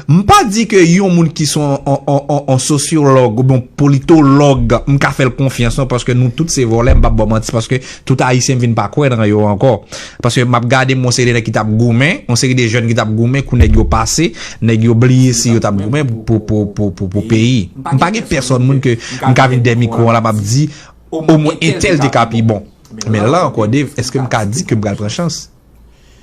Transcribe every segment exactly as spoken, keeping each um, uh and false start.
M pa di ke yon moun ki se yon, yon, yon, yon, yon sosyològ oubyen yon politològ, m ka fè l konfyans non, paske nou tout se vòlè, m p ap ba w manti, paske tout Ayisyen vin pa kwè nan yo ankò. Paske m ap gade m yon seri de nèg ki t ap goumen, yon seri de jèn ki t ap goumen, kou nèg yo pase, nèg yo bliye si yo t ap goumen pou, pou, pou, pou, pou peyi. M pa gen pèsòn moun ke m ka vin dèyè mikwo an la, m ap di, omwen entèl te ka pi bon. Men la ankò, Dave, èske m ka di ke m pral pran chans?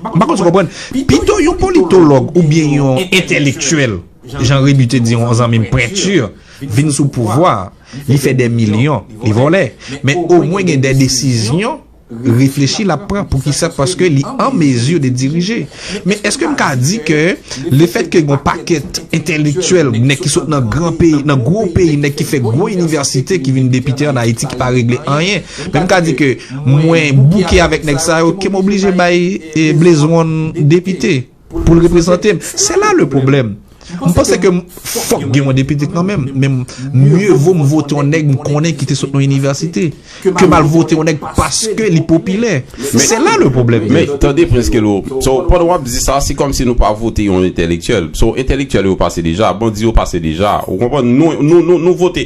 M pa konn si w konprann. Pito yon politològ oubyen yon entèlektyèl, jan Remy te di yon zanmi m, pwenti, vin sou pouvwa, li fè dè milyon, li vòlè. Men omwen gen dè desizyon reflechi l ap pran. Poukisa? Paske li an mezi de dirije. Men èske m ka di ke lefètke gen yon pakèt entèlektyèl, nèg ki sot nan gran peyi, nan gwo peyi, nèg ki fè gwo inivèsite ki vin depite ann Ayiti ki pa regle anyen? Men m ka di ke mwen bouke avèk nèg sa yo, ke m oblije bay eh, Blaze One depite pou l reprezante m. Se la le pwoblèm. M panse ke m- fòk gen yon depite kanmenm, men m- mye vo m vote yon nèg m konnen ki te sot nan inivèsite ke m al vote yon nèg paske li popilè. Se la le pwoblèm. Men tande Prince Kelo, so pandan w ap di sa, se kòmsi nou pa vote yon entèlektyèl. So entèlektyèl yo pase deja, bandi yo pase deja. Ou konprann? Nou, nou, nou, nou vote.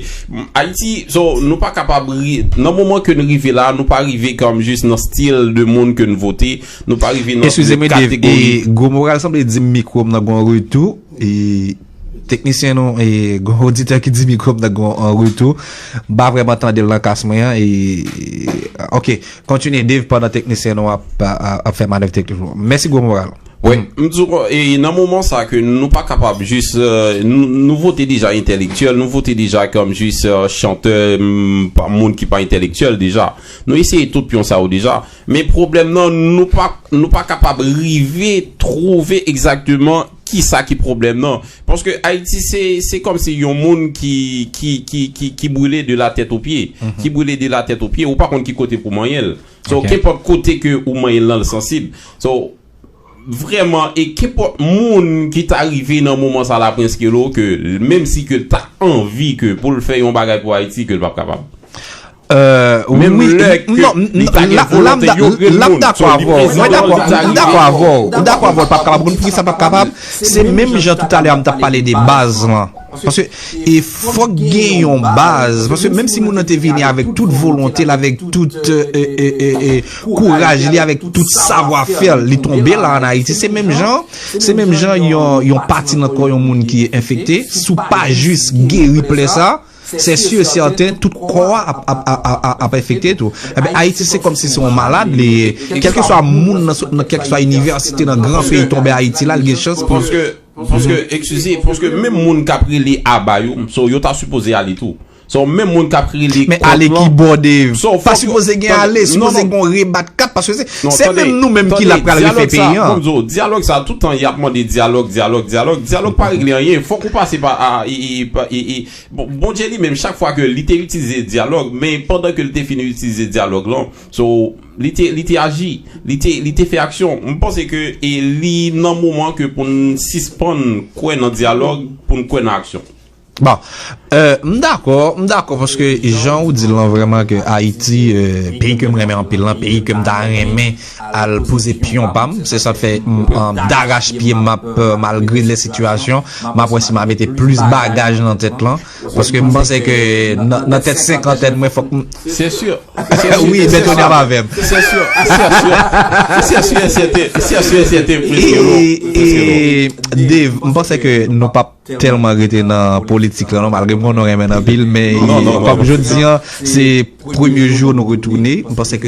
Ayiti, so nou pa kapab ri, nan moman ke n rive la, nou pa rive kòm jis nan stil de moun ke n vote, nou pa rive nan Eskize mwen, Dave, e, Gwo Moral sanble di m mikwo m nan gon retou. E, teknisyen nou, e, gon oditè ki di mikwo m nan gon an retou. M pa vrèman tande l nan kas mwen an. E, ok, kontinye, Dave, pandan teknisyen nou ap, ap, ap fè manèv teknik. Mèsi, Gwo Moral. Wi, m di w, e nan moman sa ke nou pa kapab jis, euh, nou, nou vote deja entèlektyèl, nou vote deja kòm jis euh, chantè, m, pa- moun ki pa entèlektyèl deja. Nou eseye tout pyon sa yo deja. Men pwoblèm nan, nou pa, nou pa kapab rive twouve egzakteman kisa ki pwoblèm nan. Paske Ayiti se, se kòmsi yon moun ki, ki, ki, ki, ki brile de la tèt o pye. Ki brile de la tèt o pye, ou pa konn ki kote pou manyen l. So, kenpòt kote ke ou manyen l lan, l sansib. So, vrèman, e kenpòt moun ki ta rive nan moman sa la, Prince Kelo, ke menm si ke l ta anvi ke pou l fè yon bagay pou Ayiti, ke l p ap kapab. Menm lè ke li ta gen volonte, yo rele moun. Mwen dakò avè w. Mwen dakò avè w. Mwen dakò avè w. L p ap kapab. Konn poukisa l p ap kapab? Se menm jan toutalè a m t ap pale de baz lan. Paske e fòk gen yon baz. Paske menm si moun nan te vini avèk tout volonte l, avèk tout e, e, e, e, kouraj li, avèk tout savwafè l, li tonbe la ann Ayiti. Se menm jan, se menm jan yon, yon pati nan kò yon moun ki enfekte. Si w pa jis geri plè sa, se si e sèten, tout kò a ap, ap, ap, ap, ap enfekte tou. Ebyen, Ayiti se kòmsi se yon malad li ye. Kèlkeswa moun nan sot nan kèlkeswa inivèsite nan gran peyi tonbe Ayiti la, li gen chans pou. Paske, paske, eskize, paske menm moun k ap rele aba yo, so, yo ta sipoze ale tou. So, menm moun k ap rele kont lan. Men ale ki bò, Dave? Pa sipoze gen ale, sipoze gen yon rebat kat, paske se, se menm nou menm ki la pral refè peyi an. Dyalòg sa, tout tan, y ap mande dyalòg, dyalòg, dyalòg. Dyalòg pa regle anyen. Fòk ou pase pa, a, e, e, e, e, Bon, Bondye li menm, chak fwa ke li te itilize dyalòg, men pandan ke li te fin itilize dyalòg lan, so, li te, li te aji, li te, li te fè aksyon. M panse ke e li nan moman ke pou n sispann kwè nan dyalòg, pou n kwè nan aksyon. Bon, euh, m dakò, m dakò paske jan ou di l lan vrèman ke Ayiti, euh, peyi ke m renmen anpil lan, peyi ke m ta renmen al poze pyon pa m, se sa k fè m, m darach pye m ap, euh, malgre lè sitiyasyon, m ap wè si m a mete plis bagaj nan tèt lan, paske m panse ke nan, nan tèt senkantèn mwen fòk m. Se si. Wi, Bètoni ap avè m. Se si, se si, se si, e sèten, se si, e sèten, Prince Kelo, Prince Kelo. E, e, Dave, m panse ke nou p ap tèlman rete nan politik lan non, malgre m konnen w renmen l anpil, men kòm jodi an se premye jou nou retounen, m panse ke